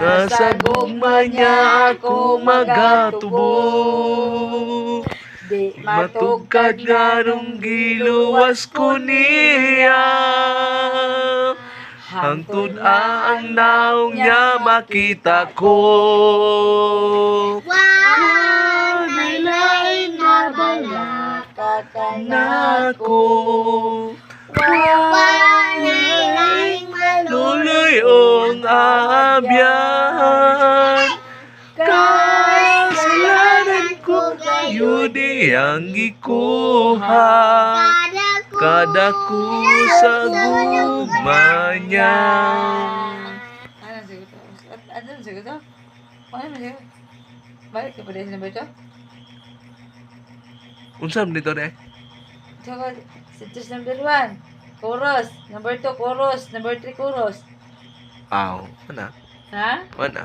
Nga sa gugma niya ako magatubo. Di Matugkad nga nung giluwas ko niya. Hangtod ang naong niya makita ko. Walay lain nga balaka Nako. Walay laing Luluyong abyan. Kasalanan ko yun ang gikuha. Kada ko sa gugma niya. Ano siguro to? Ano siguro to? Ano siguro? Balik ka pa din number 2? Unsa man dito de? Tsaka, citrus number 1. Chorus. Number 2, chorus. Number 3, chorus. Aw, ana, Ha? ana.